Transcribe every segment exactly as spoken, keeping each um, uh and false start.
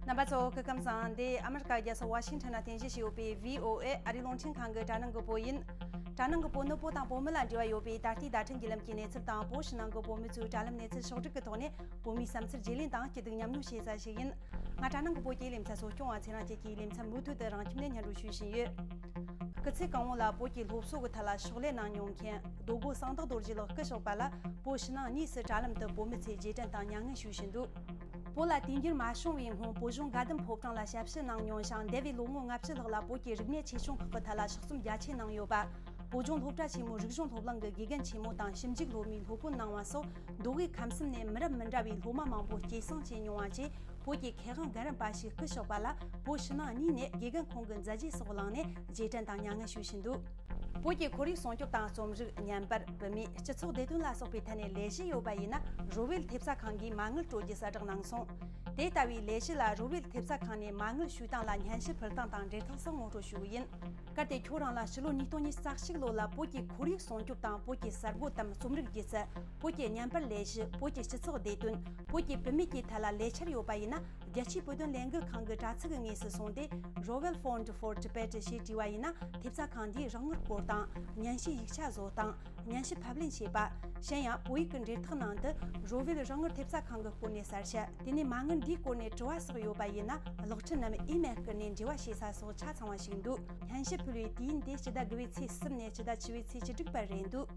རྣམ་པ་ཚོ་སྐུ་ཁམས་བཟང་། འདི་ཨ་མི་རི་ཀ་རྒྱལ་ས་ཝ་ཤིང་ཊོན་ན་རྟེན་གཞི་བྱས་ཡོད་པའི་བྷི་ཨོ་ཨེ་ཨ་རིའི་རླུང་འཕྲིན་ཁང་གི་དྲ་ནང་གི་བོད་ཡིན། དྲ་ནང་གི་བོད་ནི་བོད་དང་བོད་མི་ལ་འབྲེལ་བ་ཡོད་པའི་ད་ལྟའི་བརྡ་འཕྲིན་བརྒྱུད་ལམ་གྱི་གནས་ཚུལ་དང་བོད་ཕྱི་ནང་གི་བོད་མི་ཚོའི་དྲ་ལམ་གནས་ཚུལ་ཕྱོགས་བསྒྲིགས་ཀྱི་ཐོག་ནས་བོད་མིའི་བསམ་ཚུལ་བརྗེ་ལེན་དང་སྐྱིད་སྡུག་མཉམ་མྱོང་བྱེད་ས་ཞིག་ཡིན། ང་དྲ་ནང་གི་བོད་ཀྱི་ལེ་ཚན་གཙོ་སྐྱོང་བ་ཚེ་རིང་སྐྱིད་ཀྱིས་ལེ་ཚན་མུ་མཐུད་དུ་རང་ཁྱིམ་ནས་སྙན་སྒྲོན་ཞུ་བཞིན་ཡོད། སྐུ་ཚེ་གང་བོ་ལ་བོད་ཀྱི་སློབ་གསོ་གི་ཐད་ལ་ཕྱག་ལས་གནང་མྱོང་མཁན་རྡོ་སྒོ་གསང་བདག་རྡོ་རྗེ་ལགས་སྐུ་གཤེགས་པ་ལ་བོད་ཕྱི་ནང་གཉིས་སུ་དྲ་ལམ་དུ་བོད་མི་ཚོས་རྗེས་དྲན་དང་མྱ་ངན་ཞུ་བཞིན་འདུག་བོད་ལ་དུས་འགྱུར་མ་བྱུང་བའི་སྔོན་བོད་ལྗོངས་དགའ་ལྡན་ཕོ་བྲང་ལ་ཞབས་ཞུ་གནང་མྱོང་ཞིང་། འདས་པའི་ལོ་ངོ་ལྔ་བཅུ་ལྷག་ལ་བོད་ཀྱི་རིག་གནས་ཆེ་ཆུང་ཁག་གི་ཐད་ལ་ཕྱག་རྩོམ་རྒྱ་ཆེ་གནང་ཡོད་པ། བོད་ལྗོངས་སློབ་གྲྭ་ཆེན་མོའི་རིག་གཞུང་སློབ་གླིང་གི་དགེ་རྒན་ཆེན་མོ་དང་ཞིབ་འཇུག་སློབ་མའི་སློབ་དཔོན་གནང་བ་སོགས་མདོ་དབུས་ཁམས་གསུམ་ནས་མི་རབས་མི་འདྲ་བའི་སློབ་མ་མང་པོ་སྐྱེད་སྲིང་བྱས་མྱོང་བ་བཅས། བོད་ཀྱི་མཁས་དབང་རྒན་རབས་པ་ཞིག་སྐུ་གཤེགས་པ་ལ་བོད་ཕྱི་ནང་གཉིས་ནས་དགེ་རྒན་ཁོང་གི་མཛད་རྗེས་སོགས་བླངས་ནས་རྗེས་དྲན་དང་མྱ་ངན་ཞུ་བཞིན་འདུག་བོད་ཀྱི་ཁོར་ཡུག་སྲུང་སྐྱོབ་དང་རྩོམ་རིག། བརྙན་པར། བུད་མེད། སྤྱི་ཚོགས་བདེ་དོན་ལ་སོགས་པའི་ཐད་ནས་ལས་གཞི་ཡོད་པ་ཡིན་ན་རོ་བེལ་ཐེབས་རྩ་ཁང་གིས་མ་དངུལ་སྤྲོད་རྒྱུ་གསལ་བསྒྲགས་གནང་སོང་། དེ་ལྟ་བུའི་ལས་གཞི་ལ་རོ་བེལ་ཐེབས་རྩ་ཁང་ནས་མ་དངུལ་ཞུས་སྟངས་ལ་སྙན་ཞུ་ཕུལ་སྟངས་དང་འབྲེལ་ཐག་སོགས་ངོ་སྤྲོད་ཞུ་གི་ཡིན། གལ་ཏེ་ཁྱོད་རང་ལ་ཕྱི་ལོ་ཉིས་སྟོང་ཉི་ཤུ་རྩ་གཅིག་ལོ་ལ་བོད་ཀྱི་ཁོར་ཡུག་སྲུང་སྐྱོབ་དང་བོད་ཀྱི་གསར་འགོད་དམ་རྩོམ་རིག་སྒྱུ་རྩལ། བོད་ཀྱི་བརྙན་པར་ལས་གཞི། བོད་ཀྱི་སྤྱི་ཚོགས་བདེ་དོན། བོད་ཀྱི་བུད་མེད་ཀྱི་ཐད་ལ་ལས་འཆར་ཡོད་པ་ཡིན་ན། རྒྱལ་སྤྱིའི་བོད་དོན་ལས་འགུལ་ཁང་གི་དྲ་ཚིགས་ཀྱི་ངོས་སུ་སོང་སྟེ། Roval Fund for Tibet ཞེས་བྲིས་པ་ཡིན་ན། ཐེབས་རྩ་ཁང་འདིས་རོགས་དངུལ་བསྐོར་སྟངས། སྙན་ཞུའི་ཡིག་ཆ་བཟོ་སྟངས། སྙན་ཞུ་ཕབ་ལེན་བྱེད་པ། གཞན་ཡང་བོད་ཡིག་གི་འབྲེལ་ཐག་ནང་དུ་རོ་བེལ་རོགས་དངུལ་ཐེབས་རྩ་ཁང་གི་སྐོར་ནས་གསལ་བཤད། དེ་ནས་མ་དངུལ་འདིའི་སྐོར་ནས་དྲི་བ་སོགས་ཡོད་པ་ཡིན་ན། གློག་འཕྲིན་ནམ་ཨི་མེལ་བསྐུར་ནས་འབྲེལ་བ་བྱེད་ས་སོགས་ཆ་ཚང་བ་ཞིག་འདུག་སྙན་ཞུ་ཕུལ་བའི་དུས་ཡུན་དེ་སྤྱི་ཟླ་དགུ་པའི་ཚེས་གསུམ་ནས་སྤྱི་ཟླ་བཅུ་པའི་ཚེས་བཅུ་དྲུག་བར་རེད་འདུག་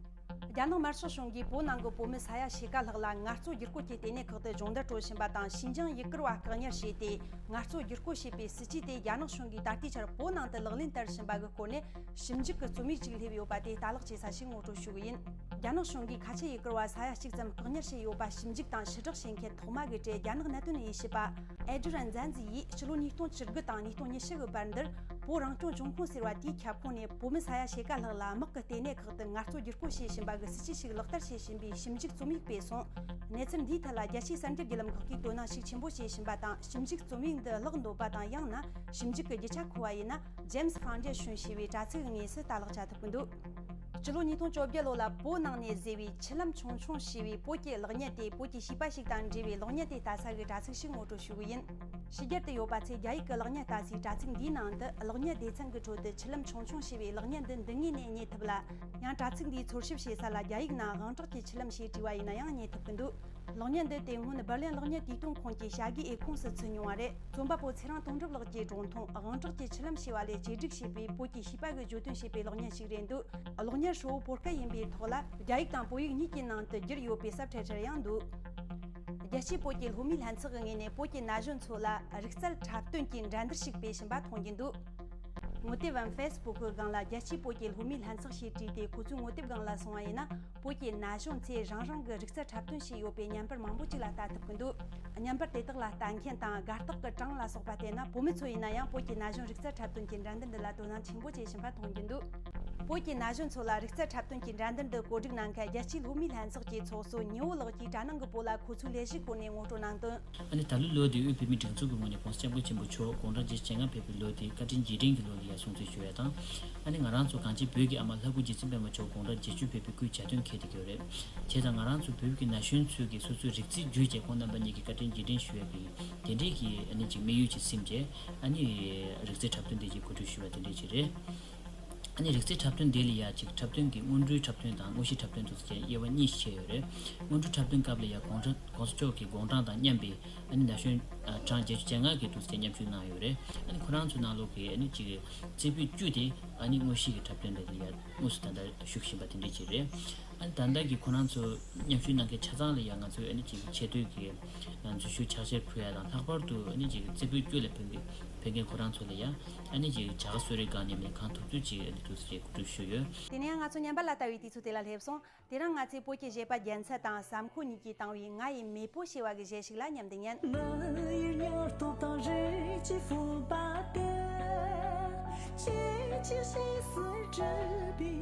རྒྱ་ནག་དམར་ཤོག་གཞུང་གིས་བོད་ནང་གི་བོད་མི་ས་ཡ་ཕྱེད་ཀ་ལྷག་ལ་ངལ་རྩོལ་བསྒྱུར་བཀོད་ཀྱི་ལྟེ་གནས་ཁག་ཏུ་སྦྱོང་བརྡར་སྤྲོད་བཞིན་པ་དང་། ཞིན་ཅང་ཡུ་གུར་བ་བཀག་ཉར་བྱས་ཏེ་ངལ་རྩོལ་བསྒྱུར་བཀོད་བྱས་པའི་སྲིད་ཇུས་དེ་རྒྱ་ནག་གཞུང་གིས་ད་ལྟའི་ཆར་བོད་ནང་དུ་ལག་ལེན་བསྟར་བཞིན་པ་གི་སྐོར་ནས། ཞིབ་འཇུག་གི་རྩོམ་ཡིག་ཅིག་སླེབས་ཡོད་པ་དེ་ལྟ་ཀློག་བྱེད་ས་ཞིག་ངོ་སྤྲོད་ཞུ་གི་ཡིན། རྒྱ་ནག་གཞུང་གིས་ཁ་ཆེ་ཡུ་གུར་བ་ས་ཡ་གཅིག་ཙམ་བཀག་ཉར་བྱས་ཡོད་པ་ཞིབ་འཇུག་དང་ཕྱིར་བསྒྲགས་བྱེད་མཁན་ཐོག་མ་གི་གྲས་རྒྱ་ནག་གནད་དོན་དབྱེ་ཞིབ་པ་ཨེ་ཌི་རན་ཛན་ཛི་ཡིས་ཕྱི་ལོ་ཉིས་སྟོང་བཅུ་དགུ་དང་ཉིས་སྟོང་ཉི་ཤུ་གི་བར་འདིར། བོད་རང་སྐྱོང་ལྗོངས་ཁོངས་ཟེར་བ་དེའི་ཁྱབ་ཁོངས་ནས་བོད་མི་ས་ཡ་ཕྱེད་ཀ་ལྷག་ལ་དམག་གི་ལྟེ་གནས་ཁག་ཏུ་ངལ་རྩོལ་བསྒྱུར་བཀོད་བྱེད་བཞིན་པ་གི་སྲིད་ཇུས་ཤིག་ལག་བསྟར་བྱེད་བཞིན་པའི་ཞིབ་འཇུག་རྩོམ་ཡིག་སྤེལ་སོང་། གནས་ཚུལ་འདིའི་ཐད་ལ་རྒྱལ་སྤྱིའི་གསར་འགྱུར་བརྒྱུད་ལམ་ཁག་གིས་དོ་སྣང་ཤུགས་ཆེན་པོ་བྱེད་བཞིན་པ་དང་། ཞིབ་འཇུག་རྩོམ་ཡིག་འདི་ཀློག་འདོད་པ་དང་། ཡང་ན་ཞིབ་འཇུག་གི་རྒྱུ་ཆ་མཁོ་བ་ཡིན་ན། James Foundation ཞེས་པའི་དྲ་ཚིགས་ངོས་སུ་ལྟ་ཀློག་བྱ་ཐུབ་ཀྱི་འདུག་སྤྱི་ལོ་ཉིས་སྟོང་བཅོ་བརྒྱད་ལོ་ལ་བོད་ནང་ནས་བཟོས་པའི་ཆུ་ལམ་ཆུང་ཆུང་ཞེས་པའི་བོད་ཀྱི་གློག་བརྙན་དེ། བོད་ཀྱི་བྱིས་པ་ཞིག་དང་འབྲེལ་བའི་གློག་བརྙན་དེ་ལྟ་ས་གི་དྲ་ཚིགས་ཤིག་ངོ་སྤྲོད་ཞུ་གི་ཡིན། ཕྱི་རྒྱལ་དུ་ཡོད་པ་ཚོས་རྒྱ་ཡིག་གི་གློག་བརྙན་ལྟ་སའི་དྲ་ཚིགས་འདིའི་ནང་དུ། གློག་བརྙན་སྡེ་ཚན་གྱི་ཁྲོད་དུ་ཆུ་ལམ་ཆུང་ཆུང་ཞེས་པའི་གློག་བརྙན་འདི་འདི་ངོས་ནས་རྙེད་ཐུབ་ལ། ཡང་དྲ་ཚིགས་འདིའི་འཚོལ་ཞིབ་བྱེད་ས་ལ་རྒྱ་ཡིག་ནང་དབང་དྲག་གི་ཆུ་ལམ་ཞེས་བྲིས་པ་ཡིན་ན་ཡང་རྙེད་ཐུབ་ཀྱི་འདུག་གློག་བརྙན་འདི་དེ་སྔོན་འབར་ལེན་གློག་བརྙན་དུས་སྟོན་ཁང་གི་བྱ་དགའི་འོས་ཁོངས་སུ་ཚུད་མྱོང་བ་རེད། རྩོམ་པ་པོ་ཚེ་རིང་དོན་གྲུབ་ལགས་ཀྱི་སྒྲུང་ཐུང་དབང་དྲག་གི་ཆུ་ལམ་ཞེས་པ་ལས་བཅོས་སྒྲིག་བྱས་པའི་བོད་ཀྱི་བྱིས་པ་གི་བརྗོད་དོན་ཞེས་པའི་གློག་བརྙན་ཞིག་རེད་འདུག་གློག་བརྙན་ཧྲིལ་བོ་བོད་སྐད་ཡིན་པའི་ཐོག་ལ། རྒྱ་ཡིག་དང་བོད་ཡིག་གཉིས་ཀྱི་ནང་དུ་བསྒྱུར་ཡོད་པའི་སབ་ཊའི་ཊལ་ཡང་འདུག་རྒྱལ་སྤྱིའི་བོད་ཀྱི་སློབ་མའི་ལྷན་ཚོགས་ཀྱི་ངོས་ནས་བོད་ཀྱི་ན་གཞོན་ཚོ་ལ་རིག་རྩལ་འཁྲབ་སྟོན་གྱི་འགྲན་བསྡུར་ཞིག་སྤེལ་བཞིན་པ་མཐོང་རྒྱུ་འདུག་ངོ་དེབ་བམ་ཕེ་སི་བུག་གི་སྒང་ལ་རྒྱལ་སྤྱིའི་བོད་ཀྱི་སློབ་མའི་ལྷན་ཚོགས་ཞེས་བྲིས་ཏེ། ཁོ་ཚོའི་ངོ་དེབ་སྒང་ལ་སོང་བ་ཡིན་ན། བོད་ཀྱི་ན་གཞོན་ཚོས་རང་རང་གི་རིག་རྩལ་འཁྲབ་སྟོན་བྱས་ཡོད་པའི་བརྙན་པར་མང་པོ་ཅིག་ལ་ལྟ་ཐུབ་ཀྱི་འདུག་བརྙན་པར་དེ་དག་ལ་ལྟ་མཁན་དང་དགའ་རྟགས་ཀྱི་གྲངས་ལ་སོགས་པ་བལྟས་ན། བོད་མི་ཚོ་ཡིན་ན་ཡང་བོད་ཀྱི་ན་གཞོན་རིག་རྩལ་འཁྲབ་སྟོན་གྱི་འགྲན་བསྡུར་འདི་ལ་དོ་སྣང་ཆེན་པོ་བྱེད་བཞིན་པ་མཐོང་རྒྱུ་འདུག་བོད་ཀྱི་ན་གཞོན་ཚོ་ལ་རིག་རྩལ་འཁྲབ་སྟོན་གྱི་འགྲན་བསྡུར་འདི་གོ་སྒྲིག་གནང་མཁན་རྒྱལ་སྤྱིའི་སློབ་མའི་ལྷན་ཚོགས་ཀྱི་ཚོགས་གཙོ་ཉི་འོད་ལགས་ཀྱིས་དྲ་ནང་གི་བོད་ལ་ཁོ་ཚོའི་ལས་གཞིའི་སྐོར་ནས་ངོ་སྤྲོད་གནང་དོན། ཨ་ནི་ད་ལོའི་ལོ་འདི་དབུས་བོད་མིའི་སྒྲིག་འཛུགས་ཀྱི་ངོས་ནས་༸གོང་ས་༸སྐྱབས་མགོན་ཆེན་པོ་མཆོག་དགུང་གྲངས་བརྒྱད་ཅུ་གྱ་ལྔ་ཕེབས་པའི་ལོ་འདི་བཀའ་དྲིན་རྗེས་དྲན་གྱི་ལོ་ལ་ཡར་སྲུང་བརྩི་ཞུ་ཡ་དང་། ཨ་ནི་ང་རང་ཚོ་གངས་ཅན་བོད་ཀྱི་ཨ་མ་ལྷ་སྐུ་རྗེ་བཙུན་པད་མ་མཆོག་དགུང་གྲངས་བརྒྱད་ཅུ་ཕེབས་པའི་སྐུའི་གྱ་སྟོན་འཁེལ་བསྡད་ཀྱི་ཡོད་རེད། བྱས་ཙང་ང་རང་ཚོ་བོད་ཀྱི་ན་གཞོན་ཚོས་ཀྱི་སོ་སོའི་རིག་རྩལ་བརྒྱུད་བྱས་ཁོང་རྣམ་པ་གཉིས་ཀྱི་བཀའ་དྲིན་རྗེས་དྲན་ཞུ་ཡ་གི་དེ་འདྲའི་གི་ཨ་ནི་ཅིག་དམིགས་ཡུལ་ཅིག་སེམས་བྱས། ཨ་ནི་རིག་རྩལ་འཁྲབ་སྟོན་དེ་ཅིག་གོ་སྒྲིག་ཞུ་བ་དེ་འདྲའི་ཅིག་རེད། ཨ་ནི་རིག་རྩལ་འཁྲབ་སྟོན་དེ་ལ་ཡ་ཅིག་འཁྲབ་སྟོན་གྱི་སྔོན་འགྲོའི་འཁྲབ་སྟོན་དང་དངོས་གཞིའི་འཁྲབ་སྟོན་དུ་དབྱེ་བ་གཉིས་ཕྱེ་ཡོད་རེད། སྔོན་འགྲོའི་འཁྲབ་སྟོན་སྐབས་ལ་ཡ་དགུང་གྲངས་༸གོང་ས་མཆོག་གི་དགུང་གྲངས་དང་མཉམ་པའི་ཨ་ནི་ན་གཞོན་ཨ་གྲངས་བརྒྱད་ཅུ་གྱ་ལྔ་གིས་འདུག་སེ་མཉམ་ཞུགས་གནང་ཡོད་རེད། ཨ་ནི་ཁོ་རང་ཚོའི་ནང་ལོགས་ཀྱི་ཨ་ནི་ཅིག་རྩེ་ཕུད་བཅུ་དེ་ཨ་ནི་དངོས་གཞི་གི་འཁྲབ་སྟོན་དེ་ལ་ཡ་དངོས་སུ་ད་ལྟ་ཞུགས་བཞིན་པ་དེ་འདྲ་ཅིག་རེད། ཨ་ནི་ད་ལྟ་གི་ཁོ་རང་ཚོ་མཉམ་ཞུགས་གནང་མཁན་ཆ་ཚང་ལ་ཡ་ང་ཚོས་ཨ་ནི་ཅིག་ཆེ་བསྟོད་ཀྱི་འཛུལ་ཞུགས་ཕྱག་འཁྱེར་ཕུལ་ཡ་དང་། ལྷག་པར་དུ་ཨ་ནི་ཅིག་རྩེ་ཕུད་བཅུ་ལ་ཕེབས་མཁན་ཕེབས་མཁན་ཁོ་རང་ཚོ་ལ་ཡ་ཨ་ནི་ཅིག་བྱ་དགའ་གསོལ་རས་སྒང་ནས་མེད་གང་ཐུབ་ཚོད་ཅིག་ཨ་ནི་འདུག་སེ་གོ་སྒྲིག་ཞུས་ཡོད། དེ་ནས་ཡང་ང་ཚོ་ཉམས་པ་ལ་ལྟ་བའི་དུས་ཚོད་དེ་ལ་སླེབས་སོང་། དེ་རིང་ང་ཚོས་བོད་ཀྱི་གཞས་པ་རྒྱལ་མཚན་དང་བསམ་ཁོ་གཉིས་ཀྱིས་བཏང་བའི་ང་ཡི་མེས་པོ་ཞེས་པ་གི་གཞས་ཤིག་ལ་མཉམ་དུ་ཉན། ང་ཡི་གཉའ་སྟོབས་དང་རེག་ཅིང་ཕུལ་བ་དེ། ཁྱེད་ཀྱི་རྗེས་སུ་འགྲུབ་པའི་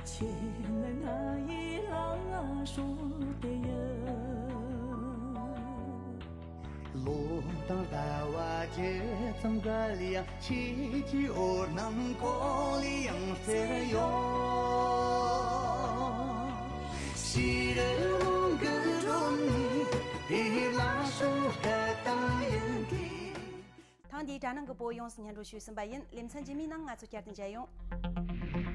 ཆེད་ནི་ང་ཡི་ལ་ང་ཞོག་དེ་ཡོད། ལོ་དང་ཟླ་བ་ཇི་ཙམ་འགའ་ལ་ཡང་ཁྱེད་ཀྱི་འོད་སྣང་གོ་ལ་ཡང་སྟེར་ཡོང་། ཤེས་རིག་ཀྱི་སྒྲོན་མེ་དེ་ལ་ཤོག་ཁ་དང་ཡོད་དེ། འདིའི་དྲ་ནང་གི་བོད་ཡོངས་སུ་སྙན་སྒྲོན་ཞུས་ཟིན་པ་ཡིན། ལེ་ཚན་རྗེས་མའི་ནང་ང་ཚོ་བསྐྱར་དུ་མཇལ་ཡོང་།